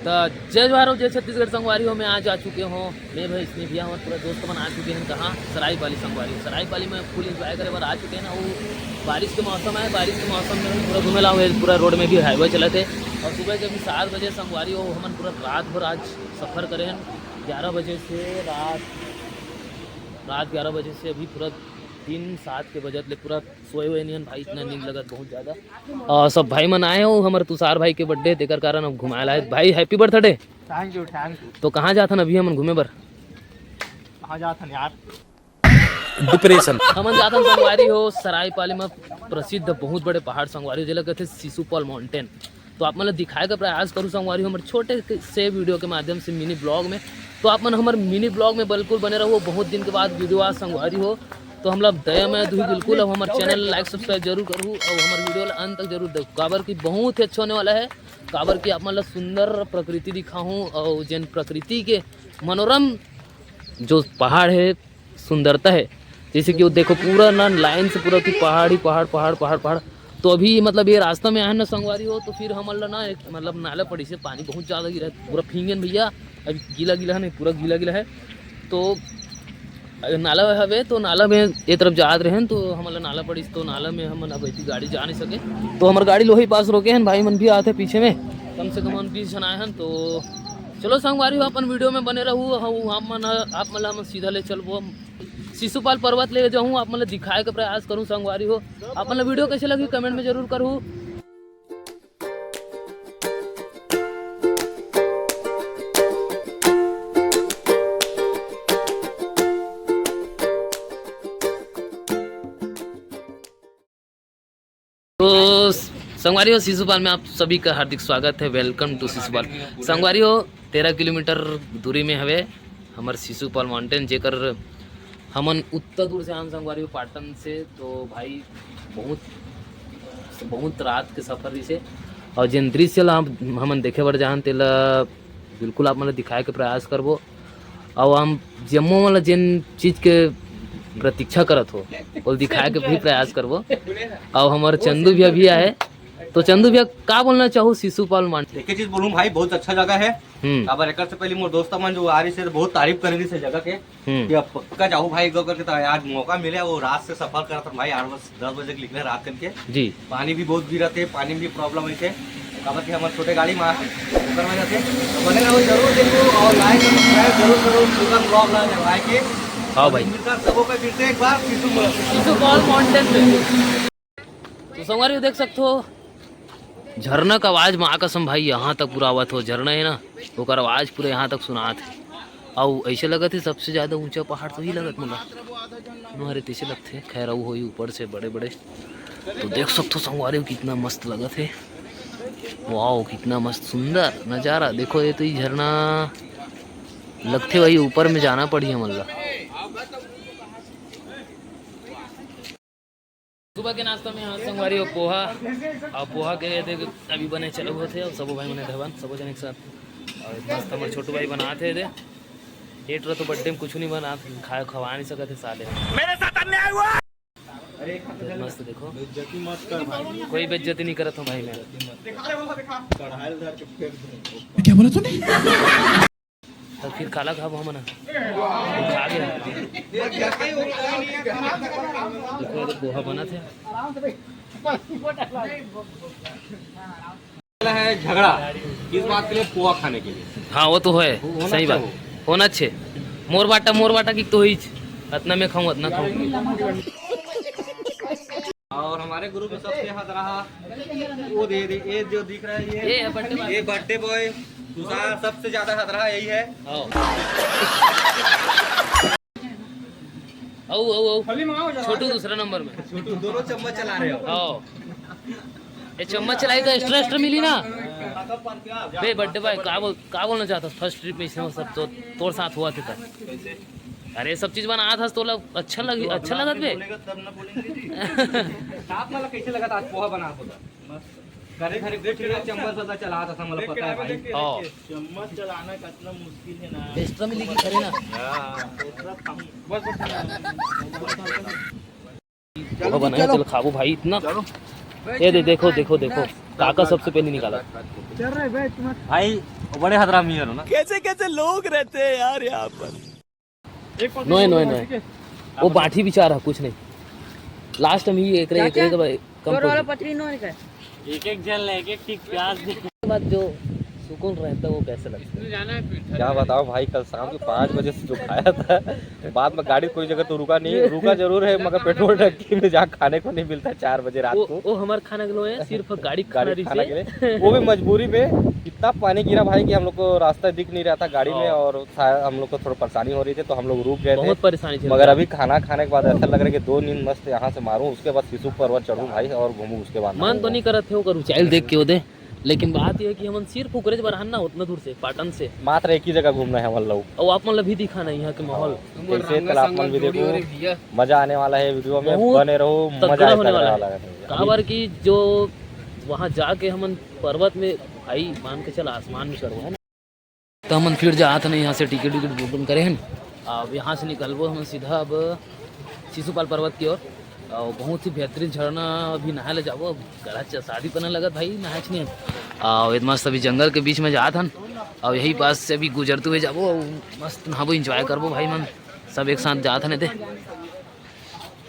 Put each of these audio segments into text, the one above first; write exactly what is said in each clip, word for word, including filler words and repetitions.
तो जय जोहार हो, जय छत्तीसगढ़ संगवारी हो। मैं आज आ चुके हों, मैं भाई इसमें भैया, हमारे पूरा दोस्त मन आ चुके हैं। कहाँ? सरायपाली संगवारी हो। सरायपाली में फुल एंजॉय करे बर आ चुके हैं ना। वो बारिश के मौसम है, बारिश के मौसम में भी पूरा घूमे ला हुए, पूरा रोड में भी हाईवे चलत है। और सुबह के भी सात बजे संगवारी हो, हमन पूरा रात भर आज सफर करे हैं, ग्यारह बजे से रात, रात ग्यारह बजे से अभी पूरा दिन सात के बजत ले पूरा सोए हुए नहीं हन भाई, इतना नींद लगत बहुत ज्यादा। और सब भाई मन आए हो, हमर तुषार भाई के बर्थडे, तेकर कारण अब घुमाए ला आए। भाई, happy birthday. Thank you, thank you. तो कहाँ जाथन अभी हमन घूमे बर? कहाँ जाथन यार? डिप्रेशन। हमन जाथन संगवारी हो सरायपाली में प्रसिद्ध बहुत बड़े पहाड़ संगवारी हो, जेला कहथे सिसुपाल माउंटेन। तो आप मन ल दिखाए के प्रयास करूँ संगवारी हो, हमर छोटे से वीडियो के माध्यम से, मिनी ब्लॉग में। तो आप मन हमर मिनी ब्लॉग में बिल्कुल बने रहो, बहुत दिन के बाद वीडियो आज संगवारी हो। तो हमला दया मया दुही बिल्कुल, अब हमर चैनल लाइक सब्सक्राइब जरूर करू और हमर वीडियो ला अंत तक जरूर देखू, काबर कि बहुत ही अच्छा होने वाला है। काबर कि आप मन ला सुंदर प्रकृति दिखाहूँ और जेन प्रकृति के मनोरम जो पहाड़ है, सुंदरता है। जैसे कि वो देखो, पूरा ना लाइन से पूरा की पहाड़ ही पहाड़, पहाड़, पहाड़, पहाड़। तो अभी मतलब ये रास्ता में आए ना संगवारी हो, तो फिर हमन ला ना एक मतलब नाला पड़ी से पानी बहुत ज्यादा गिरा है, पूरा भींगन भैया, अभी गीला गीला है, नहीं पूरा गीला गीला है। तो नाला हवे, तो नाला में ये तरफ जात रहे हैं, तो हमन ला नाला पड़ी, तो नाला में हमन अब इतनी गाड़ी जा नहीं सके, तो हमार गाड़ी लोही पास रोके हैं, भाई मन भी आते पीछे में, कम से कम हम बीस जन आए हैं। तो चलो संगवारी हो, अपन वीडियो में बने रहू, हम आप मन आप मन ला हम सीधा ले चलबो, हम शिशुपाल पर्वत ले जाऊँ, आप मन ला दिखाए के प्रयास करूँ संगवारी हो। आप मन ला वीडियो कैसे लगी कमेंट में जरूर करू। तो संगवारी हो, शिशुपाल में आप सभी का हार्दिक स्वागत है। Welcome to Shishupal. संगवारी हो, तेरह किलोमीटर दूरी में हवे हमर शिशुपाल माउंटेन, जेकर हमन उत्तर दूर से आन संगवारी हो पाटन से। तो भाई बहुत बहुत रात के सफर रिसे, और जेन दृश्य ला हम हमन देखे बर जाहन तेला बिल्कुल आप मन ला दिखाए के प्रयास करबो। और हम जम्मो मन ला जेन चीज के प्रतीक्षा करत हो, वो दिखाए के भी प्रयास करबो। और हमर चंदू भैया भी आए, तो चंदू भैया, का बोलना चाहू शिशुपाल माउंटेन? एक ही चीज बोलूं भाई, बहुत अच्छा जगह है। हम्म। अब एकर से पहले मोर दोस्त मन जो आ रही से बहुत तारीफ करे रही से जगह के हम्म। कि अब पक्का जाहू भाई, एक दो करके। तो आज मौका मिले, वो रात से सफर करत हन भाई, आठ बजे, दस बजे के निकले रात करके। जी। पानी भी बहुत गिरत है, पानी में भी प्रॉब्लम है, काबर कि हमर छोटे गाड़ी में ओकर वजह से। तो बने रहो, जरूर देखो और लाइक सब्सक्राइब जरूर करो, पूरा ब्लॉग ला निभाए के। हाँ भाई। मिलता सबों का फिर से एक बार शिशुपाल माउंटेन पे। तो संगवारी हो देख सकते हो, झरना का आवाज माँ कसम भाई यहाँ तक पूरा आवत हो। झरना है ना, ओकर आवाज पूरा यहाँ तक सुनात है। अउ ऐसे लगत है सबसे ज्यादा ऊंचा पहाड़ तो ही लगत मोला, नो हरे तैसे लगथे। खैर, अउ होई ऊपर से बड़े बड़े, तो देख सकते हो संगवारी हो कितना मस्त लगत है। वाओ, कितना मस्त सुंदर नजारा। देखो, ये तो ये झरना लगथे, वही ऊपर में जाना पड़ी हमन ला। सुबह के नाश्ता में यहाँ संगवारी हो पोहा, और पोहा के देख अभी बने चलू होथे, और सबो भाई मने धवन सबो जन एक साथ, और मस्त हमर छोटू भाई बनात हे दे। एट रह तो बर्थडे में कुछ नहीं बना, खाए खवा नहीं सकत है साले। मेरे साथ अन्याय हुआ। मस्त देखो, बेइज्जती मत कर भाई। कोई बेइज्जती नहीं करत हूँ भाई मैं। कढ़ाई धर के फेंक दूँ। क्या बोला तूने? तो फिर काला खाबो हमन ह? खा गया। देखो, ये तो पोहा बना थे। है झगड़ा किस बात के लिए? पोहा खाने के लिए। हाँ, वो तो है, वो होना सही बात। चाहिए। होना छे। मोर बाटा, मोर बाटा की तो होई छे। अतना मैं खाऊं, अतना खाऊं। और हमारे ग्रुप में सबसे हद रहा, वो दे दे, ये जो दिख रहा है, ये ये है बर्थडे बॉय। ये बर्थडे बॉय, तुषार, सबसे ज्यादा हद रहा यही है। हाँ। आओ, आओ, आओ। छोटू दूसरा नंबर में। छोटू, दोनों चम्मच चला रहे हो। हाँ। ये चम्मच चलाई तो एक्स्ट्रा, एक्स्ट्रा मिली ना। बे बर्थडे बॉय, का बोल, का बोलना चाहता फर्स्ट ट्रिप में इसमें सब तो तोर साथ हुआ था। अरे, सब चीज बनात हस, तोला अच्छा लग, अच्छा लगत बे। बोलेगा तब ना बोलेंगे जी। आप मतलब कैसे लगा था आज पोहा बना होता? मस्त। घरे घरे देख के चम्मच वाला चला था, मतलब पता है भाई। हाँ। चम्मच चलाना कितना मुश्किल है ना। एक्स्ट्रा मिली की करे ना। हाँ, एक्स्ट्रा खाऊं। बस, बस। पोहा बनाए, चलो खाबो भाई इतना। ये दे, देखो, देखो, देखो, काका सबसे पहले निकाला। भाई, बड़े हदरामी हरो ना। कैसे कैसे लोग रहते हैं यार यहाँ पर। नोए नोए नोए। वो बाठी बिचारा कुछ नहीं। लास्ट में ही एक रे एक एक भाई कम कर दो। पतरी नोए का। एक एक जन ले एक एक टीक प्याज दे। बाद जो सुकून रहता है वो कैसे लगता है? क्या बताओ भाई, कल शाम के पाँच बजे से जो खाया था, बाद में गाड़ी कोई जगह तो रुका नहीं, रुका जरूर है मगर पेट्रोल टंकी में जहाँ खाने को नहीं मिलता है चार बजे रात वो, को। वो हमारे खाना के लिए है, सिर्फ गाड़ी गाड़ी खाना खाना के लिए। लिए, वो भी मजबूरी में। इतना पानी गिरा भाई कि हम लोग को रास्ता दिख नहीं रहा था गाड़ी में, हाँ। और शा-, हम लोग को थोड़ा परेशानी हो रही थी तो हम लोग रुक गए थे। बहुत परेशानी थी। मगर अभी खाना खाने के बाद ऐसा लग रहा है कि दो नींद मस्त यहाँ से मारूं, उसके बाद सिसु पर्वत चढ़ूं भाई और घूमूं उसके बाद। मन तो नहीं करत थे ओकर ऊंचाई देख के ओदे, लेकिन बात यह है कि हमन सिर्फ उकरेज बरहन ना उतना दूर से, पाटन से। मात्र एक ही जगह घूमना है हमन लोग। और आप मन ला भी दिखाना है यहाँ के माहौल। कैसे कल आप मन भी देखो, मजा आने वाला है वीडियो में, बहुत बने रहो, मजा तगड़ा आने वाला है। काबर कि जो वहाँ जाके हमन पर्वत में, भाई मान के चला आसमान में चढ़ो, है ना? तो हमन फिर जात हन यहाँ से, टिकट विकेट बुकिंग करे हन। अब यहाँ से निकलबो हमन सीधा अब शिशुपाल पर्वत की ओर। और बहुत ही बेहतरीन झरना, अभी नहाए ले जाबो। अब गला च-, शादी पना लगत भाई, नहाए नहीं। और ये मस्त अभी जंगल के बीच में जात हन, और यही पास से अभी गुजरते हुए जाबो, और मस्त नहाबो, एंजॉय करबो भाई मन, सब एक साथ जात हन एदे।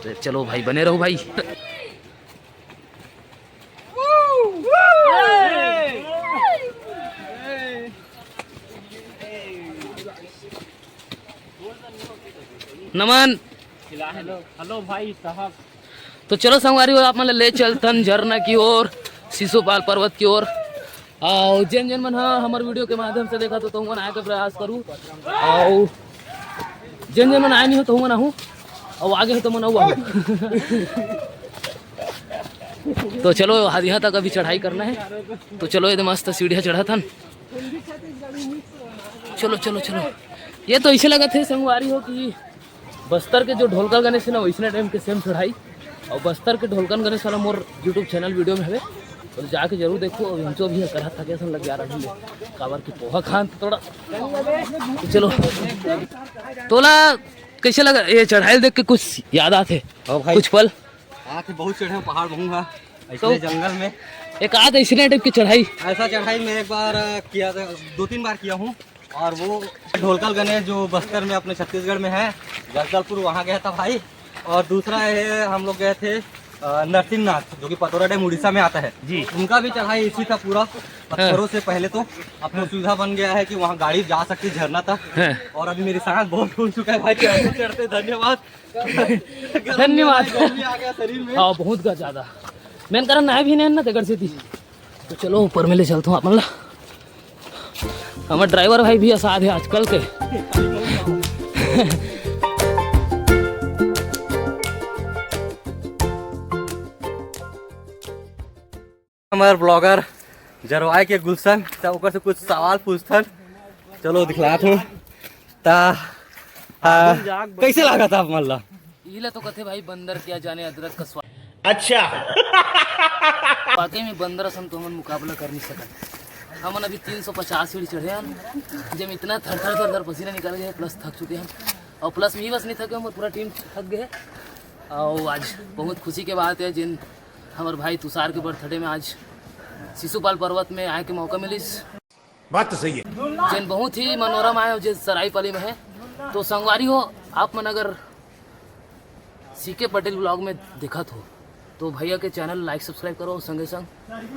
तो चलो भाई, बने रहो भाई। नमन। हेलो, हेलो भाई साहब। तो चलो संगवारी हो, आप मन ले चलथन झरना की ओर, शिशुपाल पर्वत की ओर। और जेन जेन मन ह हमर वीडियो के माध्यम से देखा तो तुमन आए के प्रयास करू। और जेन जेन मन आए नहीं हो तुमन आहू, और आगे हो तुमन आहू। तो चलो, हादिया तक अभी चढ़ाई करना है। तो चलो, ये मस्त सीढ़िया चढ़त हन। चलो चलो चलो। ये तो ऐसे लगत है संगवारी हो कि बस्तर के जो ढोलकल गणेश है ना, वैसने टाइप के सेम चढ़ाई। और बस्तर के ढोलकल गणेश वाला मोर YouTube चैनल वीडियो में हवे, और जाके जरूर देखो। और इंचो भी करत था, कैसन लग जा रहा है, काबर की पोहा खान तो थोड़ा। तो चलो, तोला कैसे लगा ये चढ़ाई देख के? कुछ याद आते? हाँ भाई। कुछ पल? आते बहुत चढ़े हैं पहाड़, बहुत है ऐसे तो जंगल में। एक आध ऐसे टाइप की चढ़ाई। ऐसा चढ़ाई मैं एक बार, अ, किया था, दो तीन बार किया हूँ। और वो ढोलकल गणेश जो बस्तर में अपने छत्तीसगढ़ में है, जगदलपुर, वहाँ गया था भाई। और दूसरा है, हम लोग गए थे, अ, नरसिंहनाथ, जो कि पतौरा डैम उड़ीसा में आता है जी। उनका भी चढ़ाई इसी था पूरा। पत्थरों से पहले तो अब तो सुविधा बन गया है कि वहाँ गाड़ी जा सकती है झरना तक। हाँ। और अभी मेरी सांस बहुत फूल चुका है भाई, चढ़ते चढ़ते। धन्यवाद। धन्यवाद। गर्मी आ गया शरीर में। हाँ, बहुत ज्यादा। मैं कारण नहाए भी नहीं ना, तेकर से थी। तो चलो, ऊपर में ले चलता हूँ अपन ला। हमारे ड्राइवर भाई भी असाध है आजकल के। हमारे ब्लॉगर जरवाए के गुलशन, त ओकर से कुछ सवाल पूछथन। चलो, दिखलात हूँ। ता, आ, कैसे लगा था आप मन ला? इला तो कथे भाई, बंदर क्या जाने अदरक का स्वाद। अच्छा। वाकई में बंदर असन तो हमन मुकाबला कर नहीं सकत। हमन अभी तीन सौ पचास सीढ़ी चढ़े हन, जेम इतना थर थर थर थर पसीना निकल गए, प्लस थक चुके हन। और प्लस में ही बस नहीं थके, हमर पूरा टीम थक गए। और आज बहुत खुशी के बात है, जिन हमर भाई तुषार के बर्थडे में आज शिशुपाल पर्वत में आए के मौका मिलिस। बात तो सही है। जेन बहुत ही मनोरम आए, जे सरायपाली में है। तो संगवारी हो, आप मन अगर सीके पटेल ब्लॉग में देखत हो, तो भैया के चैनल लाइक सब्सक्राइब करो, संगे संग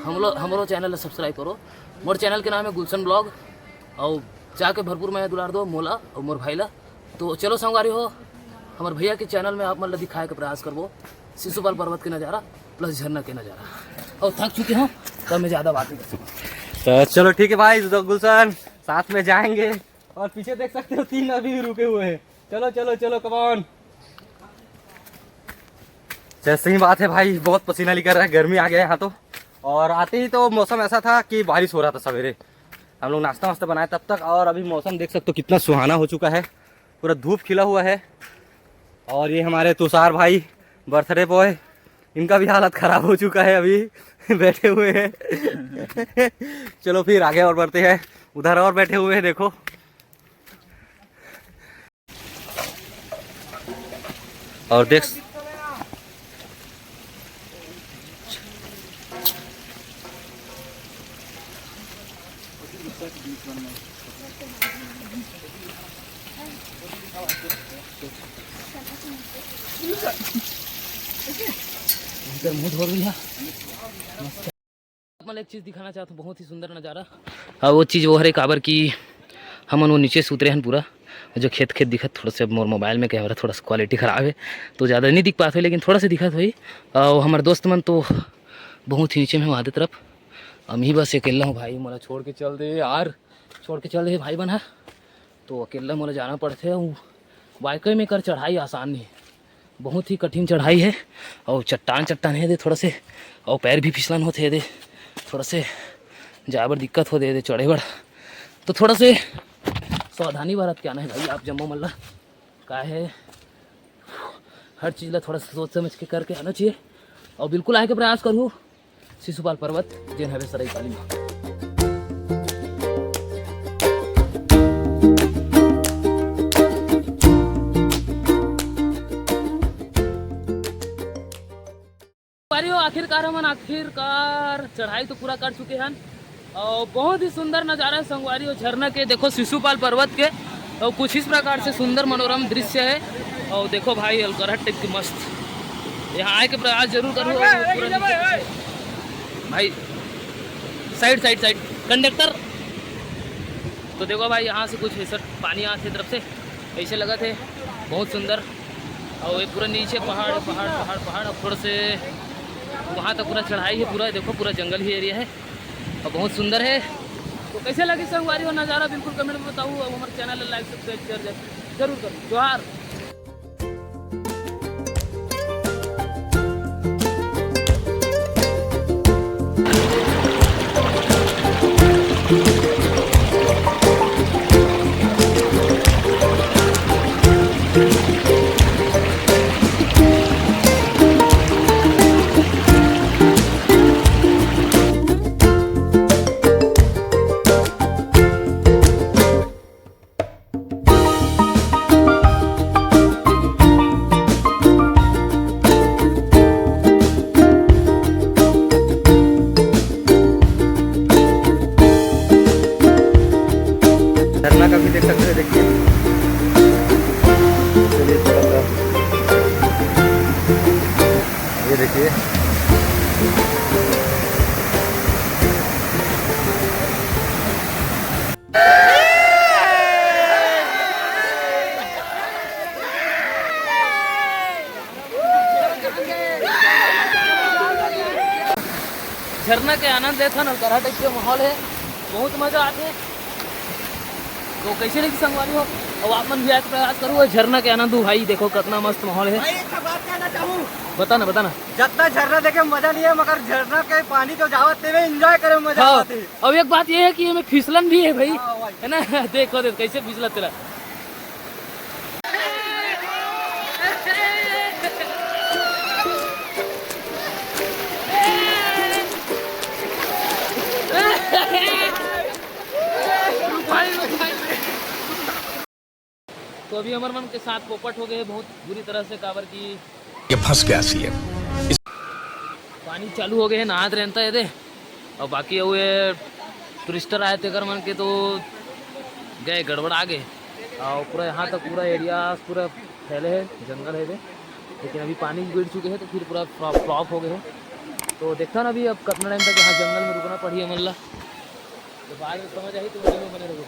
हम लोग, हमरो चैनल सब्सक्राइब करो। मोर चैनल के नाम है गुलशन ब्लॉग, और जाके भरपूर मया दुलार दो मोला और मोर भाई ला। तो चलो संगवारी हो, हमर भैया के चैनल में आप मन ला दिखाए के प्रयास करबो शिशुपाल पर्वत के नज़ारा प्लस झरना के नज़ारा। और थक चुके हो, तब मैं ज़्यादा बात नहीं कर सकता। तो चलो, ठीक है भाई, तो गुलशन, साथ में जाएंगे। और पीछे देख सकते हो, तीन अभी भी रुके हुए हैं। चलो, चलो, चलो, कम ऑन। जैसे ही बात है भाई, बहुत पसीना निकल रहा है, गर्मी आ गया यहाँ तो। और आते ही तो मौसम ऐसा था कि बारिश हो रहा था सवेरे। हम लोग नाश्ता वास्ता बनाए तब तक, और अभी मौसम देख सकते हो कितना सुहाना हो चुका है, पूरा धूप खिला हुआ है। और ये हमारे तुषार भाई, बर्थडे बॉय, इनका भी हालत ख़राब हो चुका है, अभी बैठे हुए हैं। चलो फिर आगे और बढ़ते हैं, उधर और बैठे हुए हैं, देखो। और देख, इधर मुंह धो लिया। आप मन ला एक चीज दिखाना चाहत हूँ, बहुत ही सुंदर नजारा। और वो चीज वो हरे काबर कि हमन वो नीचे से उतरे हन पूरा, जो खेत खेत दिखत, थोड़ा से अब मोर मोबाइल में कैमरा थोड़ा सा क्वालिटी खराब है, तो ज़्यादा नहीं दिख पात होही, लेकिन थोड़ा सा दिखत होही। और हमर दोस्त मन तो बहुत ही नीचे में वहाँ दे तरफ, हम ही बस अकेला हूँ भाई, मोला छोड़ के चल दे यार, छोड़ के चल दे भाई बन हा। तो अकेला मोला जाना पड़थे। अउ वाकई में एकर चढ़ाई आसान नहीं है, बहुत ही कठिन चढ़ाई है। अउ चट्टान चट्टान है दे थोड़ा से, अउ पैर भी फिसलन होथे दे, थोड़ा से जाए बर दिक्कत होथे दे चढ़े बर। तो थोड़ा से सावधानी बरत के आना है भाई आप जम्मो मन ला। का है, हर चीज़ ला थोड़ा सा सोच समझ के करके आना चाहिए। और बिल्कुल आए के प्रयास करूँ शिशुपाल पर्वत, जेन हवे सरईपाली में। संगवारी हो, आखिरकार हमन आखिरकार चढ़ाई तो पूरा कर चुके हन। और बहुत ही सुंदर नज़ारा है संगवारी हो, झरना के देखो, शिशुपाल पर्वत के। और कुछ इस प्रकार से सुंदर मनोरम दृश्य है। और देखो भाई, अलकरहट टाइप की मस्त, यहाँ आए के प्रयास जरूर करो। और पूरा नीचे भाई, साइड साइड साइड, कंडक्टर। तो देखो भाई, यहाँ से कुछ ऐसा पानी आथे तरफ से, ऐसे लगत है, बहुत सुंदर। और ये पूरा नीचे पहाड़, पहाड़, पहाड़, पहाड़। अब थोड़ा से वहाँ तक पूरा चढ़ाई है, पूरा देखो, पूरा जंगल ही एरिया है और बहुत सुंदर है। तो कैसे लगी संगवारी हो नज़ारा, बिल्कुल कमेंट में बताओ। अब हमारे चैनल ला लाइक, सब्सक्राइब, शेयर जरूर करो। जोहार। झरना का भी देख सकते हैं, देखिए। चलिए, थोड़ा सा ये देखिए। झरना के आनंद लेथन, अलकरहा टाइप के माहौल है, बहुत मजा आथे। तो कैसे लगी संगवारी हो, अब आप मन भी आए के प्रयास करो, झरना के आनंद लो भाई। देखो कितना मस्त माहौल है। भाई, एक ठो बात कहना चाहूँ। बताना, बताना। जितना झरना देखे मजा नहीं है, मगर झरना के पानी तो जावत तेमे एंजॉय करे में मजा हाँ। आते। अब एक बात ये है कि एमे फिसलन भी है भाई, हाँ भाई। है ना? देखो, देखो कैसे फिसलत तेला। तो अभी हमर मन के साथ पोपट हो गए बहुत बुरी तरह से, काबर कि ये फंस गया सीएम। पानी चालू हो गए है, नहात रहता है दे। और बाकी वो ये टूरिस्टर आए थे, अगर मन के तो गए, गड़बड़ा गए। और पूरा यहाँ तक पूरा एरिया पूरा फैले है, जंगल है दे। लेकिन अभी पानी गिर चुके हैं तो फिर पूरा फ्लॉप, फ्लॉप हो गए हैं। तो देखता ना अभी अब कितना टाइम तक यहाँ जंगल में रुकना पड़ी हमन ला। तो बाद में समझ आई तो वीडियो में बने रहो।